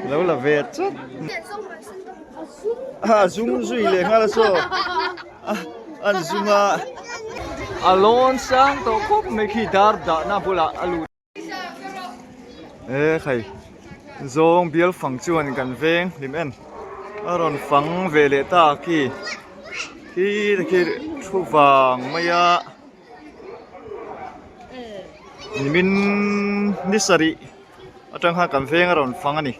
Lo la ve chawt. A zung zui leh nghal a saw. An zung a. A lawn sang tawh khawp mai khi dar dahna bulah a lut. E khai zawng bial fang chuan kan veng hlim en. A rawn fang ve leh ta khi. Khi te khi thu vang mai a. Nimin ni sarih atang khan kan veng a rawn fang a ni.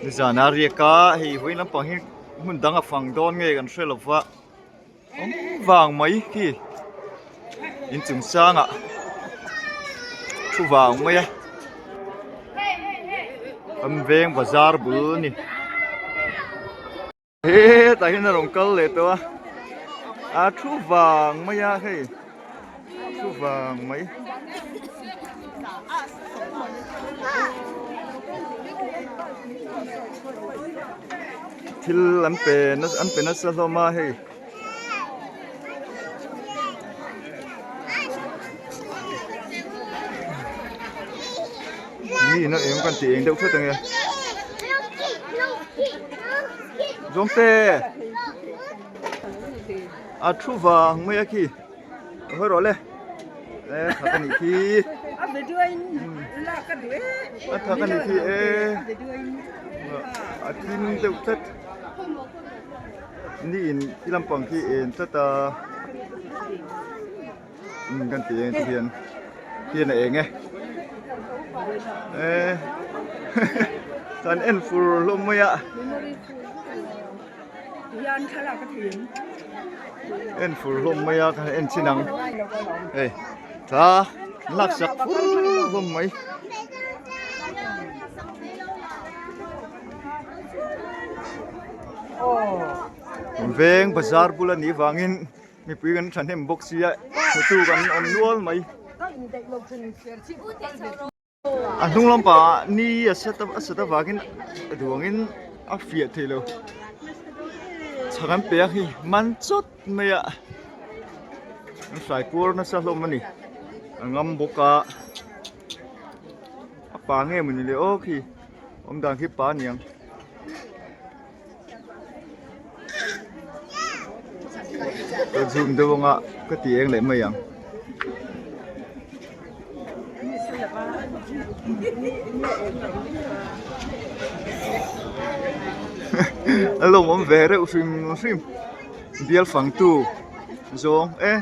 Nizan a riak a, hei vawiin lampang hi hmun dang a fang dawn nge kan hre lova awm vang mai khi inchung sangah thu vang mai a kan veng bazar bul a ni. Hetah hian a rawn kal leh tawh a, a thu vang mai a hei thu vang mai. Thil an pe an pe nasa hlawm a hei. Mi in a eng kan tih eng deuh hret ange. Zawngte a thu vang mai a khi a hawi rawh le e thak a nih khi a thak a nih khi e a thim deuh tlat ni in khi lampang khi en tlat a. Umm kan tih eng te hian hian a eng e e kan en fur hlawm mai a en fur hlawm mai a kan en chin ang hei tha lak sak fur hlawm mai. Veng bazar bula nih vangin Mipui kan thahnem bawk sia hmutu kan awm nual mai. A hnung lampangah ni a set a set avangin a duangin a fiah thei lo. Chhak an pe a khi man chawt mai a an hrai kuar nasa hlawm a ni. A ngam bawk a a pa nge mawni le aw khi awm dan khi pa aniang. Ka zoom deuh anga ka ti eng leh mai ang. A lawmawm ve reuh hrim hrim bial fangtu zawng e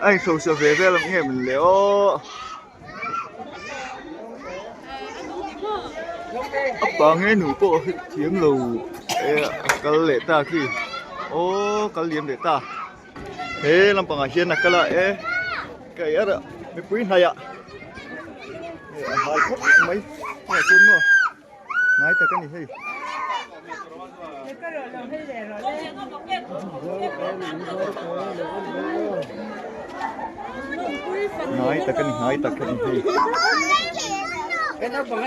a inhrosa ve vel ang nge mawn le aw. A pa nge nu pawh hi thiam lo e a kal leh ta khi aw kal liam leh ta he lampang ah hian a kal a e ka ei a mipui hnaiah a hnai khawp mai hei ah chuan maw. Hnai tak a ni hei. Hnai tak a ni hnai tak a ni hei. Veranda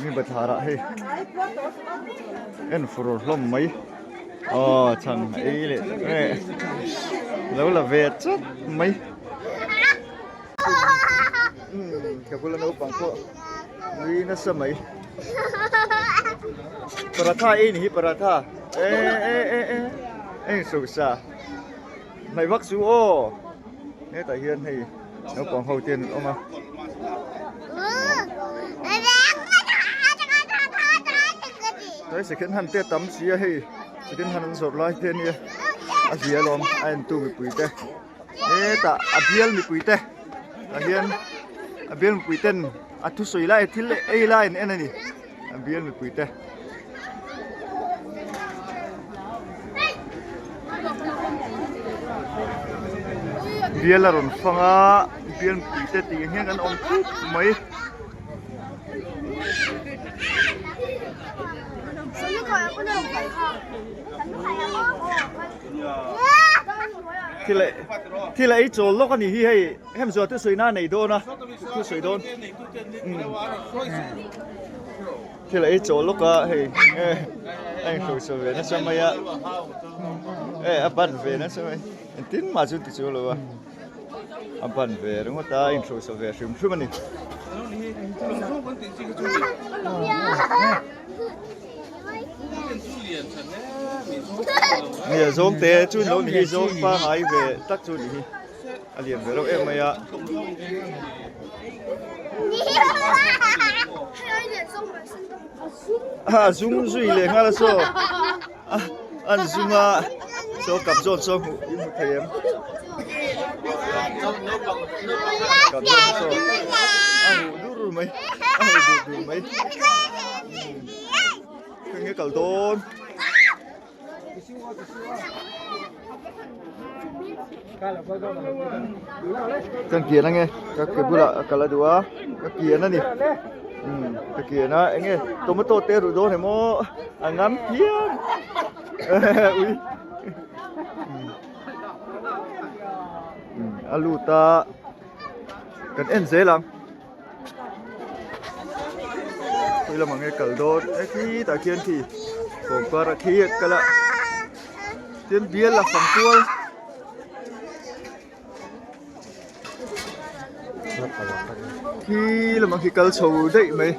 mi bathlar ah hei en fur hlawm mai. Aw chhang ei leh tak e lo la ve chawt mai umm ka bula naupang pawh nui nasa mai paratha ei ni hi paratha e e e e eng sosa hnaih vak chu aw hetah hian hei naupang ho te an awm a. Tlai second hand te a tam si a hei second hand an zawrh lai te ania a zia alawm a entu mipui te hetah a bial mipui te tah hian a bial mipui ten a thusawi lai thil ei lai an en a ni a bial mipui te. Bial a rawn fang a bial mipui te tih ang hian kan awm thup mai. Thil thil a ei chawl lawk a nih hi hei hem zuah te sawi na a nei dawn a thu sawi dawn thil a ei chawl lawk a hei a inhruai sawi ve nasa mai a. E a ban ve nasa mai engtin mah chu ti chu lo a a ban ve ringawt a inhrusa ve hrim hrim a ni. Nia zawng te chu lo ni hi zawng pangai ve tak chu ni hi a lian ve reuh em mai a. A zung zui leh nghal a saw a an zung a saw kap zawn saw hmuh in hmu thei em kap zawn saw a huh dur mai a huh dur dur mai khawi nge kal dawn. Kan kian ange ka ke bulah a kal a duh a ka kian a ni umm ka kian a enge tomato te ruh dawn emaw a ngam phian ui umm a lut a kan en zel ang. Khawi lamah nge kal dawn e khitah khian khi kawngkar a khi a kal a tin bial a fang kual khi lamah khi kal chho daih mai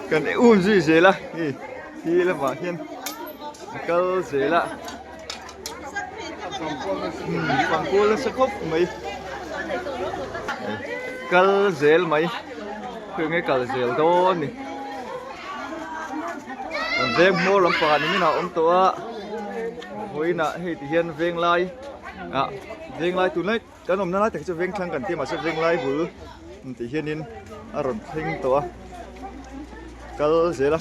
kan um zui zel a hei khi lamah hian a kal zel a. Fang kual nasa khawp mai kal zel mai heng nge kal zel dawn a ni kan veng hmawr lampangah ni minah a awm tawh a vawiinah hei ti hian veng lai ah veng lai tunlai kan awmna lai tak hi chu veng thlang kan ti a mahse veng lai bul tih hianin a rawn thleng tawh a kal zel a.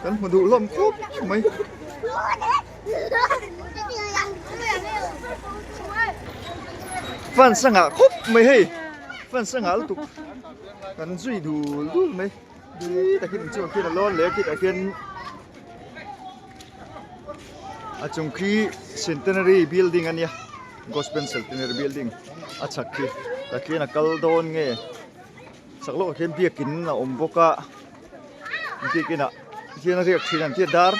Kan hmu duh hlawm khawp mai. Fan sangah khawp mai hei. Fan sangah lutuk. Kan zui dul dul mai. Khitah khian inchungah khian a lawn leh a khitah khian a chung khi centenary building a nia. Gospel centenary building a chhak khi. Tah khian a kal dawn nge. Chak lawkah khian biakin a awm bawk a biakin ah hian a riak thin an tia dar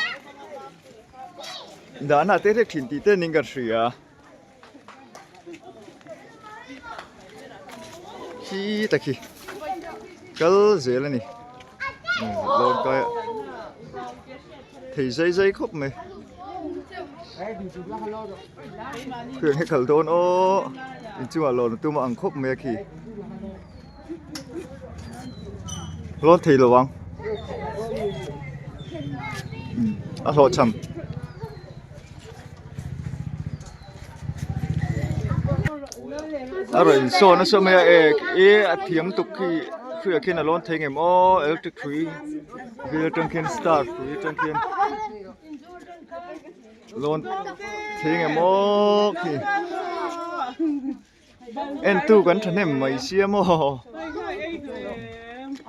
dahna te riak thin tih te niin ka hria khi ta khi kal zel a ni lawm kai thei zai zai khawp mai Heng hi kal dawn aw inchungah lawn tum a ang khawp mai a khi lawn thei lo ang a hlawhchham. A rawn insawn nasa mai a ek e a thiam tuk khi hruiah khian a lawn thei ngem aw electric hrui vel atang khian star hrui atang khian. Lawn thei nge maw khi en tu kan thahnem mai sia maw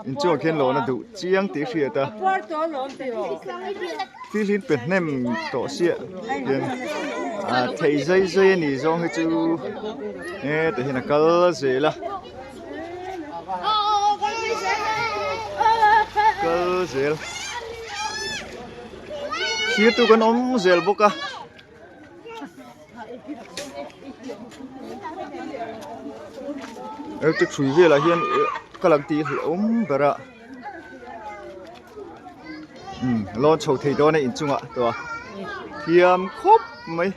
inchungah khian lawn a duh chiang tih hriat a thil hi pe hnem tawh siah hian ah thei zai zai a ni zawng hi chu hetah hian a kal zel a kal zel. Thlir tu kan awm zel bawk a. Electric hrui velah hian ka lang tih hlauhawm ber a. Umm lawn chho thei dawn a inchungah tawh a thiam khawp mai.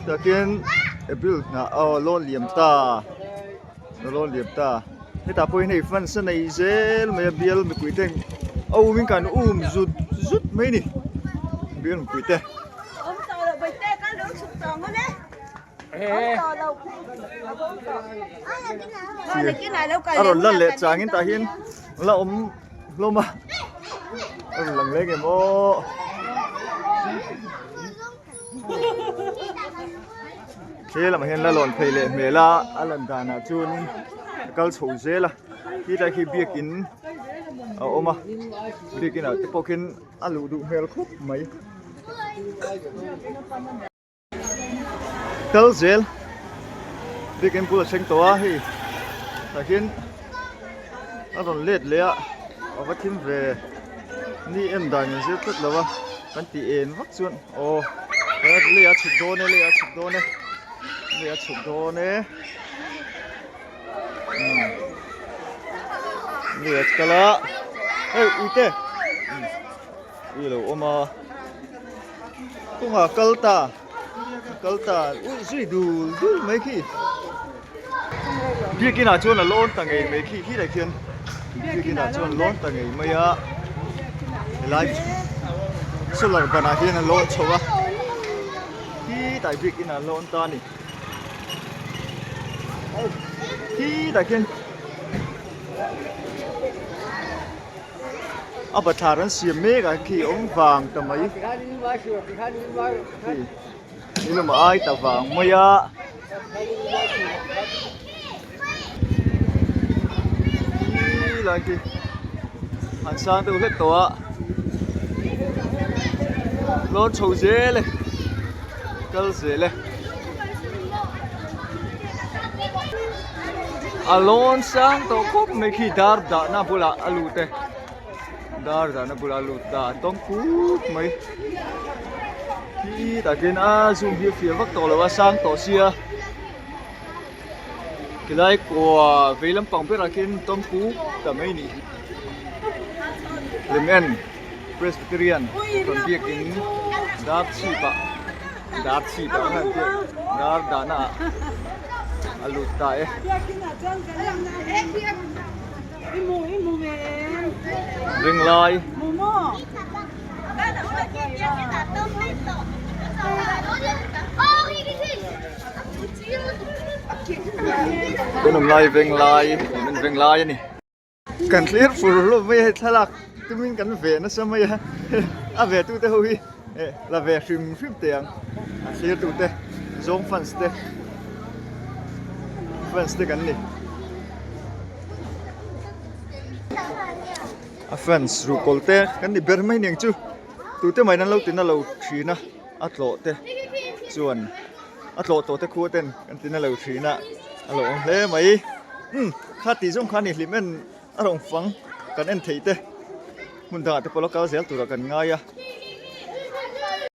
Tah khian April hnah aw lawn liam ta lawn liam ta. Hetah pawh hian hei fans a nei zel mai a bial mipui te a um in kan um zut zut mai a ni bial mipui te. A rawn lan leh changin tah hian la awm hlawm a a rawn lang leh ngem aw. He lamah hian la lawn phei leh hmel a a lan danah chuanin a kal chho zel a khilai khi biakin a awm a biakin ah te pawh khian a luh duh hmel khawp mai. Kal zel biakin bul a thleng tawh a hei tah hian a rawn let leh a a va thim ve ni em dan in zir tlat lo a. Kan tih en vak chuan aw lei a chhuk dawn e lei a chhuk dawn e lei a chhuk dawn e umm lei a kal a hei uite ui a lo awm a kawngah kal ta kal ta ui zui dul dul mai khi biakin ah chuan a lawn ta ngei mai khi khi lai khian biakin ah chuan lawn ta ngei mai a helai solar ban ah hian a lawn chho a khitah biakin ah a lawn ta a ni khitah khian a bathlar an siam mek ah khi awm vang ta mai khi. Ni lam ai ta vang mai a. Khi lai khi han sang deuh hlek tawh a. Lawn chho zel e. Kal zel e. A lawn sang tawh khawp mai khi dar dahna bulah a lut e. Dar dahna bulah a lut ta a tawng kuk mai. Khi takin a zoom hi a fiah vak tawh lo a sang tawh sia tilai kua vei lampang berah khian tawng kuk ta mai a nih hi Hlimen Presbyterian rawn biakin dar chhip ah dar chhip ah ang tih dar dahna ah a lut ta e. Ringlai. Kan awm lai veng lai min veng lai a ni. Kan thlir fur hlawm mai a hei thlalak tumin kan ve nasa mai a a ve tute ho hi la ve hrim hrim teh ang a thlir tute zawng fans te fans te kan ni. A fans ruhkawl te kan ni ber mai niang chu tute mai nan lo tina lo thin a a tlawh te chuan a tlawh tawh te khua ten kan tina lo thin a a lo awm hle mai umm kha tih zawng kha ni hlim en a rawn fang kan en theih te hmun dangah te pawh lo kal zel turah kan ngai a.